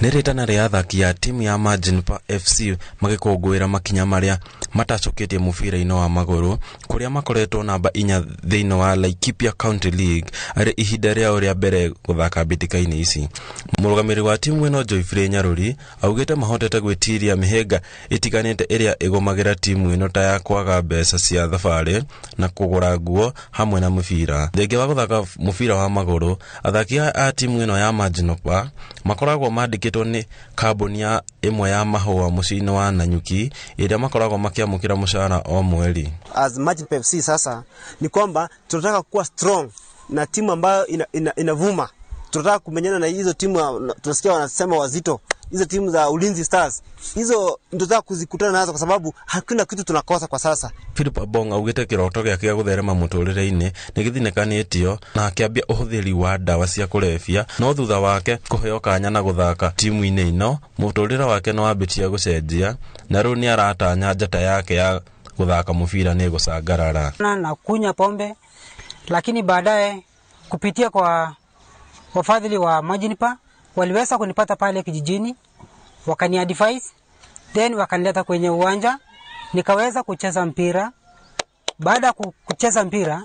Nĩ rĩtana rĩa athaki a timu ya Margin FC magĩkũngũĩra makinya marĩa matacũkĩtie mũbira-inĩ wa magũrũ kũrĩa makoretwo namba 4 thĩinĩ wa Laikipia County League arĩ ihinda rĩao rĩa mbere gũthaka mbĩtĩka-inĩ ici. Mũrũgamĩrĩri wa timu ĩno Joyfrey Nyarũri augĩte mahotete gwĩtiria mĩhĩnga ĩtiganĩte ĩrĩa ĩgũmagĩra timu ĩno ta ya kwaga mbeca cia thabarĩ na kũgũra nguo hamwe na mũbira. Thengia wa gũthaka mũbira wa magũrũ, athaki aya a timu ĩno ya Margin makoragwo mandĩkĩtwo nĩ kambuni ya ĩmwe ya mahũa mũciĩ-inĩ wa Nanyuki ĩrĩa makoragwo makĩamũkĩra mũcara o mweri. As Margin FC sasa ni kwamba tunataka kuwa strong na timu ambayo inavuma. Tunataka kumenyana na hizo timu tunasikia wanasema wazito, hizo timu za Ulinzi Stars, hizo tunataka kuzikutana nazo kwa sababu hakuna kitu tunakosa kwa sasa. Philip Abong augĩte kĩroto gĩake gĩa gũtherema mũtũrĩre-inĩ nĩ gĩthinĩkanĩtio na akĩambia ũhũthĩri wa ndawa cia kũrebia, no thutha wake kũheo kanya na gũthaka timu-inĩ ĩno mũtũrĩre wake nĩ wambĩtie gũcenjia na rĩu nĩ aratanya njata yake ya gũthaka mũbira nĩ gũcangarara. Na kunywa pombe, lakini baadaye kupitia kwa wafadhili wa Marginpa waliweza kunipata pale kijijini, wakani advise, then wakanileta kwenye uwanja nikaweza kucheza mpira. Baada ya kucheza mpira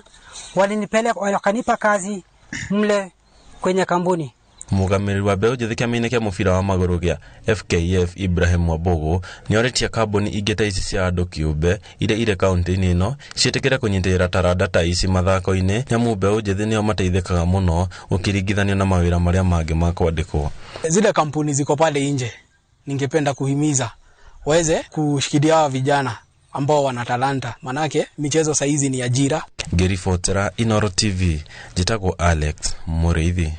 walinipeleka, wakanipa kazi mle kwenye kampuni. Mũrũgamĩrĩri wa mbeũ njĩthĩ kĩama-inĩ kĩa mũbira wa magũrũ gĩa FKF Ibrahim Wambugu nĩorĩtie kambuni ingĩ ta ici cia andũ kĩũmbe iria irĩ kaunti-inĩ ĩno ciĩtĩkĩre kũnyitĩrĩra taranda ta ici mathako-inĩ nĩamu mbeũ njĩthĩ nĩo mateithĩkaga mũno ũkĩringithanio na mawĩra marĩa mangĩ ma kwandĩkwo. Zile kampuni ziko pale nje, ningependa kuhimiza waweze kushikilia hawa vijana ambao wana talanta, manake michezo saizi ni ajira. Ngĩribotera Inooro TV, njĩtagwo Alex Mũrĩithi.